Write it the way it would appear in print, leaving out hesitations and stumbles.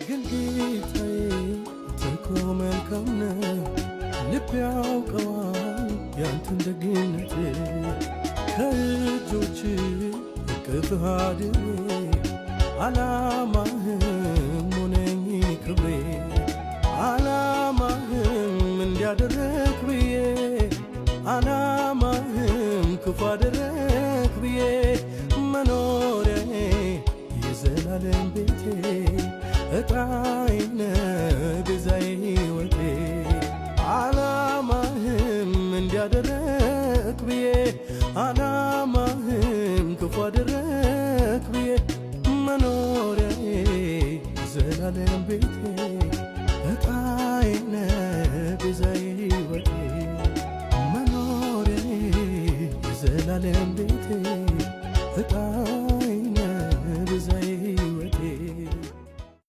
ግን ጌታዬ አንተ እኮ መልካም ነህ፣ ልቤ ያውቀዋል ያንተን ደግነት። ከእጆች እቅፍህ አድሬ ዓላማህም ሆነኝ ክብሬ። ዓላማህም እንዲያደረግ ብዬ፣ ዓላማህም ክፉ አደረግ ብዬ፣ መኖሪያዬ የዘላለም ቤቴ ዕጣዬ ነህ ቤዛዬ ሕይወቴ። ዓላማህም እንዲያደረግ ብዬ፣ ዓላማህም ክፉ አደረግ ብዬ፣ መኖሪያዬ የዘላለም ቤቴ ዕጣዬ ነህ ቤዛዬ ሕይወቴ፣ መኖሪያዬ የዘላለም ቤቴ